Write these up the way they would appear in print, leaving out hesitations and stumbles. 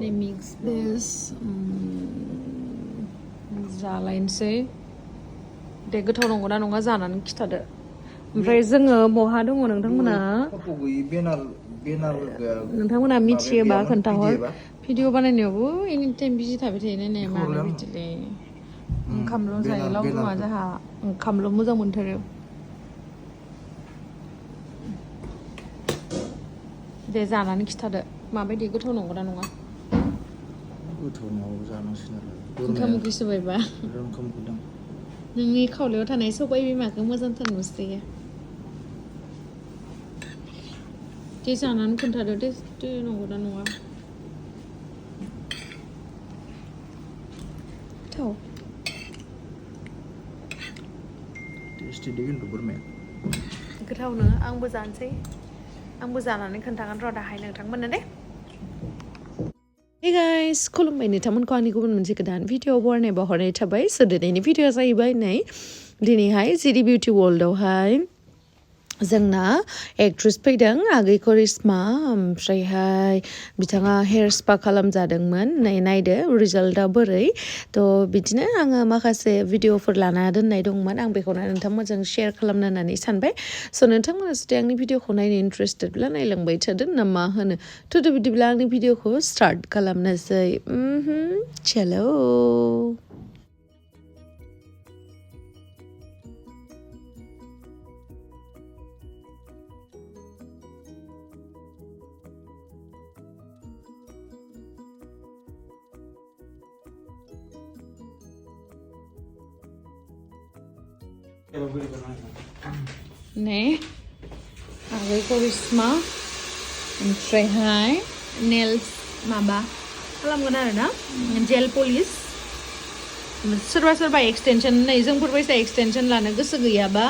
They mix this. जालायनोसै दे गोथाव नंगौना नङा जानानै खिथादो ओमफ्राय जोङो बहा दङ नोंथांमोना मिथियोबा खोन्थाहर भिडिअ बानायनायावबो एनि टाइम बिजि थाबाय थायो नायनाय मानो बिदिलै ओंखामल' जायो लावदुमा जोंहा ओंखामल' मोजां मोनथारो दे जानानै खिथादो माबायदि गोथाव नंगौना नङा गोथाव नङाबो जानांसिगोन आरो ओंखाम ओंख्रि सोबायबा नोंनि खावलायाव थानाय सबाय बिमाखौ मोजांथार नुसोयो दे जानानै खोन्थादो दे नंगौना नङा गोथाव टेस्टि दे खिन्थु बोरमाया गोथावनो आंबो जानोसै आंबो जानानै खोन्थागोन र' दाहाय नोंथांमोननो दे Hey guys, खुलुमबाय नोंथांमोनखौ आंनि गुबुन मोनसे गोदान भिडिअ बरनाय बावहरनाय थाबाय स' दिनैनि भिडिअआ जाहैबाय नै दिनैहाय जिडि बिउटि वर्ल्डआवहाय जोंना एक्ट्रेस फैदों आगै करिश्मा ओमफ्रायहाय बिथाङा हेयार स्पा खालामजादोंमोन नायदो रिजाल्टआ बोरै थ' बिदिनो आङो माखासे भिडिअफोर लाना दोननाय दंमोन आं बेखौनो नोंथांमोनजों शेयार खालामनो होननानै सानबाय स' नोंथांमोना जुदि आंनि भिडिअखौ नायनो इन्टारेस्टेडब्ला नायलांबाय थादो ना मा होनो थ' बिदिब्ला आंनि भिडिअखौ स्टार्ट खालामनोसै चलो नै आगै करिश्मा ओमफ्रायहाय नेल्स माबा खालामगोन आरो ना जेल पलिश सोरबा सोरबा एक्सटेनसन नै जोंफोरबायसा एक्सटेनसन लानो गोसो गैयाबा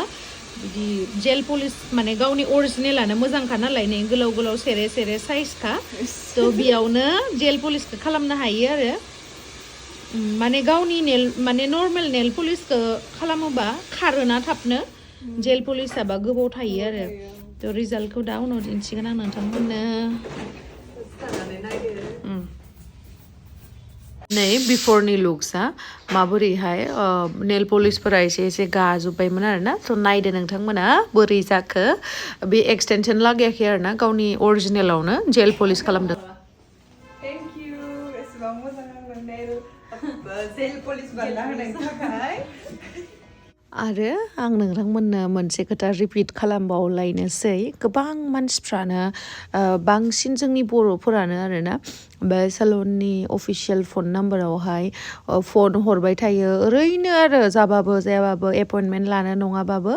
बिदि जेल पलिश माने गावनि अरिजिनेलानो मोजांखा नालाय नै गोलाव गोलाव सेरे सेरे साइजखा थ' बेयावनो जेल पलिशखौ खालामनो हायो आरो माने गावनि नेल माने नर्मेल नेल पलिशखौ खालामोबा खारोना थाबनो जेल पलिशआबा गोबाव थायो आरो थ' रिजाल्टखौ दा उनाव दिन्थिगोन आं नोंथांमोननो नै बिफरनि लुक्सआ माबोरैहाय नेल पलिशफोरा एसे एसे गाजोब्बायमोन आरो ना थ' नायदो नोंथांमोना बोरै जाखो बे एक्सटेनसन लागायाखै आरो ना गावनि अरिजिनेलावनो जेल पलिश खालामदों आरो आं नोंथांमोननो मोनसे खोथा रिपिट खालामबावलायनोसै गोबां मानसिफ्रानो बांसिन जोंनि बर'फोरानो आरोना बे सेलननि अफिसियेल फन नाम्बारावहाय फन हरबाय थायो ओरैनो आरो जाबाबो जायाबाबो एपइन्टमेन्ट लानो नङाबाबो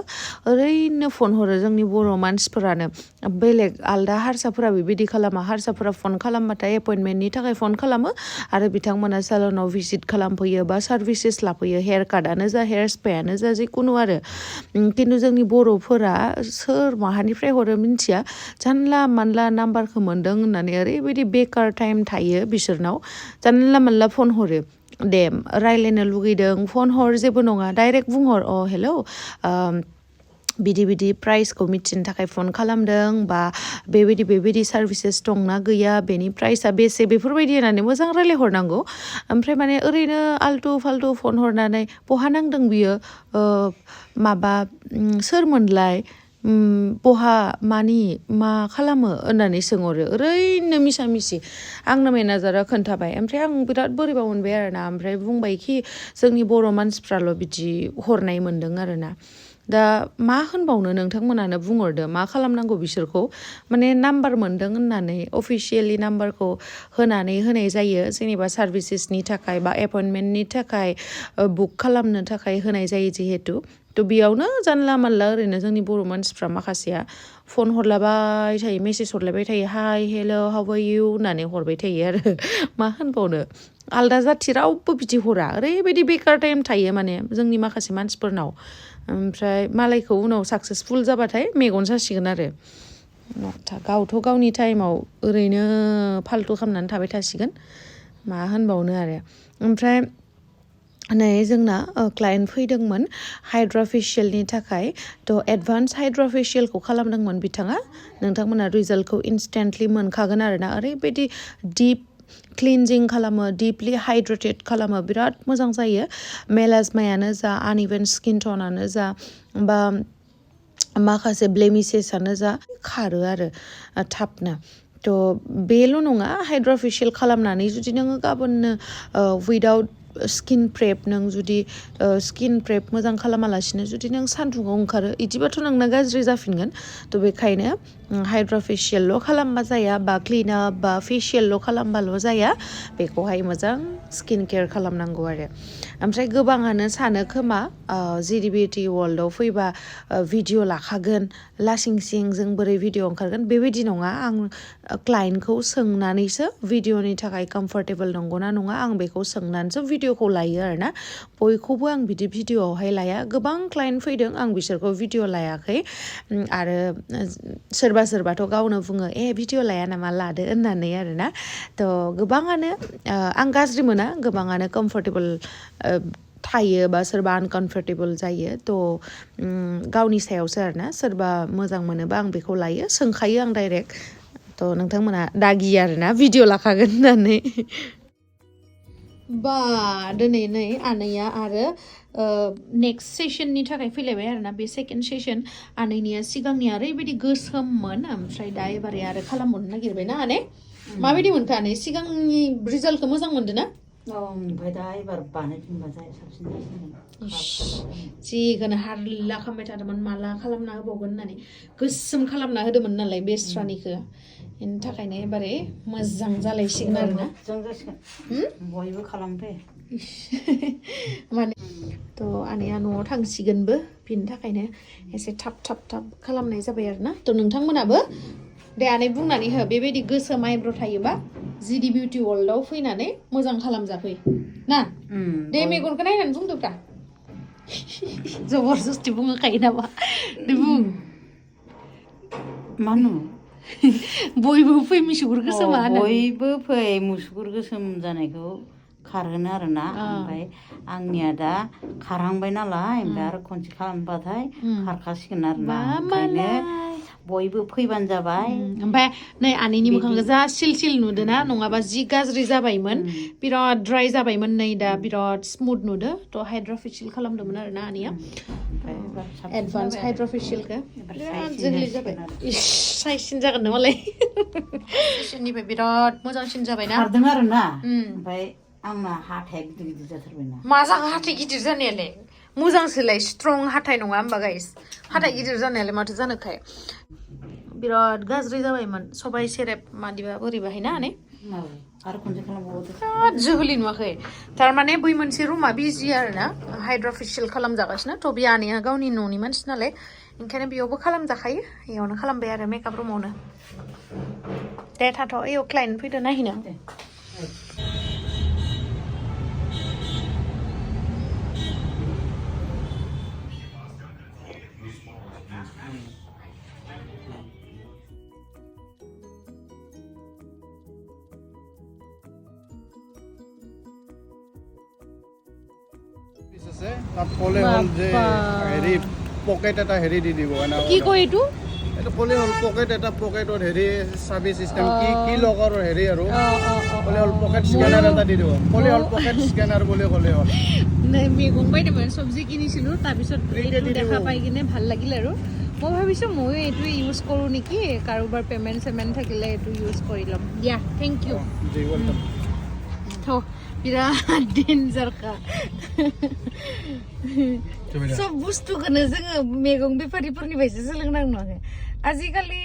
ओरैनो फन हरो जोंनि बर' मानसिफोरानो बेलेग आलदा हारसाफोरा बेबायदि खालामा हारसाफोरा फन खालामबाथाय एपइन्टमेन्टनि थाखाय फन खालामो आरो बिथांमोना सेलनाव भिजिट खालामफैयो बा सार्भिसेस लाफैयो हेयार काटआनो जा हेयार स्पायानो जा जिखुनु आरो खिन्थु जोंनि बर'फोरा सोर माहानिफ्राय हरो मिन्थिया जानला मानला नाम्बारखौ मोन्दों होननानै ओरैबायदि बेकार टाइम थायो बिसोरनाव जानला मानला फन हरो दे रायज्लायनो लुगैदों फन हर जेबो नङा डाइरेक्ट बुंहर हेलौ बिदि बिदि प्राइसखौ मिथिनो थाखाय फन खालामदों बा बेबायदि सार्भिसेस दंना गैया बेनि प्राइसआ बेसे बेफोरबायदि होननानै मोजां रायज्लायहरनांगौ ओमफ्राय माने ओरैनो आल्टु फाल्टु फन हरनानै बहा नांदों बियो माबा सोरमोनलाय बहा मानि मा खालामो होननानै सोंहरो ओरैनो मिसा मिसि आंनो मेनेजारा खोन्थाबाय ओमफ्राय आं बिराद बोरैबा मोनबाय आरोना ओमफ्राय बुंबायखि जोंनि बर' मानसिफ्राल' बिदि हरनाय मोन्दों आरोना दा मा होनबावनो नोंथांमोनानो बुंहरदो मा खालामनांगौ बिसोरखौ माने नाम्बार मोन्दों होननानै अफिसियेलि नाम्बारखौ होनानै होनाय जायो जेनेबा सार्भिसेसनि थाखाय बा एपइन्टमेन्टनि थाखाय बुक खालामनो थाखाय होनाय जायो जिहेतु थ' बेयावनो जानला मानला ओरैनो जोंनि बर' मानसिफ्रा माखासेया फन हरलाबाय थायो मेसेज हरलायबाय थायो hi hello' how R U होननानै हरबाय थायो आरो मा होनबावनो आलदा जाथि रावबो बिदि हरा ओरैबायदि बेकार टाइम थायो माने जोंनि माखासे मानसिफोरनाव ओमफ्राय मालायखौ उनाव साक्सेसफुल जाबाथाय मेगन सासिगोन आरो गावथ' गावनि टाइमाव ओरैनो फाल्तु खालामनानै थाबाय थासिगोन मा होनबावनो आरो ओमफ्राय नै जोंना क्लाइन्ट फैदोंमोन हाइड्राफेसियेलनि थाखाय थ' एडभान्स हाइड्राफेसियेलखौ खालामदोंमोन बिथाङा नोंथांमोना रिजाल्टखौ इन्स्टेन्टलि मोनखागोन आरोना ओरैबायदि दिप क्लिनजिं खालामो डिपलि हाइड्रेटेड खालामो बिराद मोजां जायो मेलाजमायानो जा आनइभेन स्किन टनानो जा बा माखासे ब्लेमिसेसआनो जा खारो आरो थाबनो थ' बेल' नङा हाइड्राफेसियेल खालामनानै जुदि नोङो गाबोननो उइदाउट स्किन प्रेप नों जुदि स्किन प्रेप मोजां खालामालासिनो जुदि नों सान्दुङाव ओंखारो इदिबाथ' नोंना गाज्रि जाफिनगोन थ' बेखायनो हाइड्राफेसियेलल' खालामबा जाया बा क्लिनआप बा फेसियेलल' खालामबाल' जाया बेखौहाय मोजां स्किन केयार खालामनांगौ आरो ओमफ्राय गोबाङानो सानो खोमा जिडि बिउटि वर्ल्डआव फैबा भिडिअ लाखागोन लासिं सिं जों बोरै भिडिअ ओंखारगोन बेबायदि नङा आं क्लाइन्टखौ सोंनानैसो भिडिअनि थाखाय कम्फर्टेबल नंगौना नङा आं बेखौ सोंनानैसो भिडिअखौ लायो आरोना बयखौबो आं बिदि भिडिअआवहाय लाया गोबां क्लाइन्ट फैदों आं बिसोरखौ भिडिअ लायाखै आरो सोरबा सोरबाथ' गावनो बुङो भिडिअ लाया नामा लादो होननानै आरोना थ' गोबाङानो आं गाज्रि मोना गोबाङानो कम्फर्टेबल थायो बा सोरबा आनकम्फर्टेबल जायो थ' गावनि सायावसो आरोना सोरबा मोजां मोनोबा आं बेखौ लायो सोंखायो आं डाइरेक्ट थ' नोंथांमोना दागि आरोना भिडिअ लाखागोन होननानै बा दिनै नै आनैया आरो नेक्स्ट सेसननि थाखाय फैलायबाय आरोना बे सेकेन्ड सेसन आनैनिया सिगांनिया ओरैबायदि गोसोममोन ओमफ्राय दा एबारै आरो खालामबावनो नागिरबायना आनै माबायदि मोनखो आनै सिगांनि रिजाल्टखौ मोजां मोनदों ना ओमफ्राय दा एबार बानायफिनबा साबसिन जासिगोन जिखौनो हारला खालामबाय थादोंमोन माला खालामना होबावगोन होननानै गोसोम खालामना होदोंमोन नालाय बे स्रानिखौ बेनि थाखायनो एबारे मोजां जालायसिगोन आरोना मोजां जासिगोन बयबो खालामफै माने थ' आनैया न'आव थांसिगोनबो बिनि थाखायनो एसे थाब थाब थाब खालामनाय जाबाय आरोना थ' नोंथांमोनाबो दे आनै बुंनानै हो बेबायदि गोसोम आइब्र' थायोबा जिडि बिउटि वर्ल्डआव फैनानै मोजां खालामजाफै ना दे मेगनखौ नायनानै बुंदोब्रा जबरदस्ति बुङोखायो नामा दे बुं मा होनो बयबो फै मुसुगुर गोसोमा बयबो फै मुसुगुर गोसोम जानायखौ खारहोनो आरोना ओमफ्राय आंनिया दा खारहांबाय नालाय ओमफ्राय आरो खनसे खालामबाथाय खारखासिगोन आरोना ओंखायनो बयबो फैबानो जाबाय ओमफ्राय नै आनैनि मोखांखौ जा सिल सिल नुदों ना नङाबा जि गाज्रि जाबायमोन बिराद ड्राइ जाबायमोन नै दा बिराद स्मुथ नुदो थ' हाइड्राफेसियेल खालामदोंमोन आरोना आनैया एडभान्स हाइड्राफेसियेलखौ बिराद जोहलै जाबाय साइजसिन जागोन ना मालाय सेसननिफ्राय बिराद मोजांसिन जाबायना खारदों आरोना ओमफ्राय आंना हाथाया गिदिर गिदिर जाथारबायना मा जाखो हाथाय गिदिर जानायालाय मोजांसोलाय स्ट्रं हाथाय नङा होमबा गाइस हाथाय गिदिर जानायालाय माथो जानोखाय बिराद गाज्रि जाबायमोन सबाइ सेरेब मादिबा बोरैबाहाय ना आनै आरो खनसे खालामबावदो बिराद जोहोलि नुवाखै थारमाने बै मोनसे रुमा बिजि आरोना हाइड्राफेसियेल खालामजागासिनो थ' बे आनैया गावनि न'नि मानसि नालाय ओंखायनो बेयावबो खालामजाखायो बेयावनो खालामबाय आरो मेकआप रुमावनो दे थाथ' ओइयाव क्लाइन्ट फैदो नायहैनो তাত ক'লে হ'ল যে হেৰি পকেট এটা হেৰি দি দিব কি কয় এইটো এইটো ক'লে হ'ল পকেট এটা পকেটত হেৰি চাৰ্ভিচ চিষ্টেম কি লগৰ হেৰি আৰু ক'লে হ'ল পকেট স্কেনাৰ এটা দি দিব ক'লে হ'ল পকেট স্কেনাৰ বুলি ক'লে হ'ল মেগন বাইদেউমান চব্জি কিনিছিলোঁ তাৰপিছত এইটো দেখা পাই কিনে ভাল লাগিল আৰু মই ভাবিছোঁ ময়ো এইটো ইউজ কৰোঁ নেকি কাৰোবাৰ পে'মেণ্ট চেমেণ্ট থাকিলে এইটো ইউজ কৰি ল'ম দিয়া থেংক ইউ बिराद डेन्जारखा सब बुस्थुखौनो जोङो मैगं बेफारिफोरनिफ्रायसो सोलोंनांगौ आजिखालि